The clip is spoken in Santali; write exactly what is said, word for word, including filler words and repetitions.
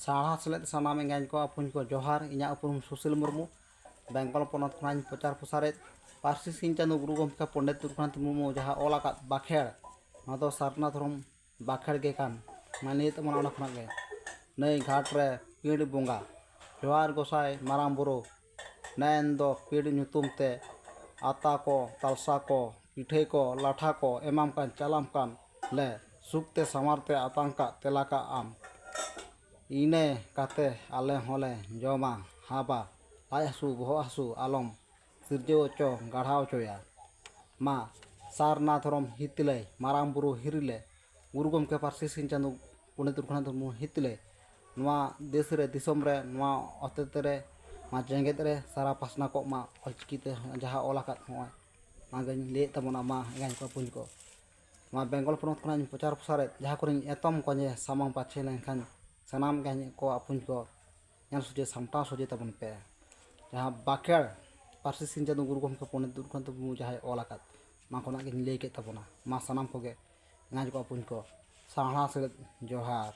ᱥᱟᱶᱦᱟ ᱥᱮᱞᱮᱫ ᱥᱟᱱᱟᱢ ᱮᱸᱜᱟᱧ ᱠᱚ ᱟᱹᱯᱩᱧ ᱠᱚ ᱡᱚᱦᱟᱨ᱾ ᱤᱧᱟᱹᱜ ᱩᱯᱨᱩᱢ ᱥᱩᱥᱤᱞ ᱢᱩᱨᱢᱩ, ᱵᱮᱝᱜᱚᱞ ᱯᱚᱱᱚᱛ ᱠᱷᱚᱱᱟᱜ ᱤᱧ ᱯᱨᱚᱪᱟᱨ ᱯᱨᱚᱥᱟᱨᱮᱫ ᱯᱟᱹᱨᱥᱤ ᱥᱤᱧ ᱪᱟᱸᱫᱳ ᱜᱩᱨᱩ ᱜᱚᱢᱠᱮ ᱯᱚᱱᱰᱤᱛ ᱨᱚᱜᱷᱩᱱᱟᱛᱷ ᱢᱩᱨᱢᱩ ᱡᱟᱦᱟᱸ ᱚᱞ ᱟᱠᱟᱫ ᱵᱟᱠᱷᱮᱲ, ᱱᱚᱣᱟ ᱫᱚ ᱥᱟᱨᱱᱟ ᱫᱷᱚᱨᱚᱢ ᱵᱟᱠᱷᱮᱲ ᱜᱮ ᱠᱟᱱ᱾ ᱢᱟ ᱞᱟᱹᱭᱮᱫ ᱛᱟᱵᱚᱱᱟ ᱚᱱᱟ ᱠᱷᱚᱱᱟᱜ ᱜᱮ, ᱱᱟᱹᱭ ᱜᱷᱟᱴ ᱨᱮ ᱯᱤᱸᱰ ᱵᱚᱸᱜᱟ, ᱡᱚᱦᱟᱨ ᱜᱚᱸᱥᱟᱭ ᱢᱟᱨᱟᱝ ᱵᱩᱨᱩ, ᱱᱟᱭᱮᱱ ᱫᱚ ᱯᱤᱸᱰ ᱧᱩᱛᱩᱢ ᱛᱮ ᱟᱛᱟ ᱠᱚ, ᱛᱟᱞᱥᱟ ᱠᱚ, ᱯᱤᱴᱷᱟᱹ ᱠᱚ, ᱞᱟᱴᱷᱟ ᱠᱚ ᱮᱢᱟᱢ ᱠᱟᱱ ᱪᱟᱞᱟᱢ ᱠᱟᱱ ᱞᱮ, ᱥᱩᱠ ᱛᱮ ᱥᱟᱶᱟᱨ ᱛᱮ ᱟᱛᱟᱝ ᱠᱟᱜ ᱛᱮᱞᱟ ᱠᱟᱜ ᱟᱢ᱾ ᱤᱱᱟᱹ ᱠᱟᱛᱮ ᱟᱞᱮ ᱦᱚᱸᱞᱮ ᱡᱚᱢᱟ ᱦᱟᱵᱟ, ᱞᱟᱡ ᱦᱟᱹᱥᱩ ᱵᱚᱦᱚᱜ ᱦᱟᱹᱥᱩ ᱟᱞᱚᱢ ᱥᱤᱨᱡᱟᱹᱣ ᱦᱚᱪᱚ ᱜᱟᱲᱦᱟᱣ ᱦᱚᱪᱚᱭᱟ᱾ ᱢᱟ ᱥᱟᱨᱱᱟ ᱫᱷᱚᱨᱚᱢ ᱦᱤᱛᱞᱟᱹᱭ, ᱢᱟᱨᱟᱝ ᱵᱩᱨᱩ ᱦᱤᱨᱤᱞᱮ, ᱜᱩᱨᱩ ᱜᱚᱢᱠᱮ ᱯᱟᱹᱨᱥᱤ ᱥᱤᱧ ᱪᱟᱸᱫᱳ ᱯᱚᱱᱰᱤᱛ ᱨᱚᱜᱷᱩᱱᱟᱛᱷ ᱢᱩᱨᱢᱩ ᱦᱤᱛᱞᱟᱹᱭ, ᱱᱚᱣᱟ ᱫᱮᱥ ᱨᱮ, ᱫᱤᱥᱚᱢ ᱨᱮ, ᱱᱚᱣᱟ ᱚᱛᱮᱛ ᱨᱮ, ᱱᱚᱣᱟ ᱡᱮᱜᱮᱛ ᱨᱮ ᱥᱟᱨᱟ ᱯᱟᱥᱱᱟᱣ ᱠᱚᱜ ᱢᱟ ᱚᱞᱪᱤᱠᱤ ᱛᱮ ᱡᱟᱦᱟᱸ ᱚᱞ ᱟᱠᱟᱫ ᱱᱚᱜᱼᱚᱭ, ᱚᱱᱟᱜᱤᱧ ᱞᱟᱹᱭᱮᱫ ᱛᱟᱵᱚᱱᱟ᱾ ᱢᱟ ᱮᱸᱜᱟᱧ ᱠᱚ ᱟᱹᱯᱩᱧ ᱠᱚ, ᱱᱚᱣᱟ ᱵᱮᱝᱜᱚᱞ ᱯᱚᱱᱚᱛ ᱠᱷᱚᱱᱟᱜ ᱤᱧ ᱯᱨᱚᱪᱟᱨ ᱯᱨᱚᱥᱟᱨᱮᱫ, ᱡᱟᱦᱟᱸ ᱠᱚᱨᱮᱧ ᱮᱛᱚᱢ ᱠᱚᱧᱮ ᱥᱟᱢᱟᱝ ᱯᱟᱪᱷᱮ ᱞᱮᱱᱠᱷᱟᱱ ᱥᱟᱱᱟᱢ ᱜᱮ ᱠᱚ ᱟᱹᱯᱩᱧ ᱠᱚ ᱧᱮᱞ ᱥᱚᱡᱷᱮ ᱥᱟᱢᱴᱟᱣ ᱥᱚᱡᱷᱮ ᱛᱟᱵᱚᱱ ᱯᱮ᱾ ᱡᱟᱦᱟᱸ ᱵᱟᱠᱷᱮᱲ ᱯᱟᱹᱨᱥᱤ ᱥᱤᱧ ᱪᱟᱸᱫᱳ ᱜᱩᱨᱩ ᱜᱚᱢᱠᱮ ᱯᱚᱱᱰᱤᱛ ᱨᱚᱜᱷᱩᱱᱟᱛᱷ ᱢᱩᱨᱢᱩ ᱡᱟᱦᱟᱸᱭ ᱚᱞ ᱟᱠᱟᱫ, ᱚᱱᱟ ᱠᱷᱚᱱᱟᱜ ᱜᱤᱧ ᱞᱟᱹᱭ ᱠᱮᱫ ᱛᱟᱵᱚᱱᱟ᱾ ᱢᱟ ᱥᱟᱱᱟᱢ ᱠᱚᱜᱮ ᱮᱸᱜᱟᱧ ᱠᱚ ᱟᱹᱯᱩᱧ ᱠᱚ ᱥᱟᱶᱦᱟ ᱥᱮᱞᱮᱫ ᱡᱚᱦᱟᱨ᱾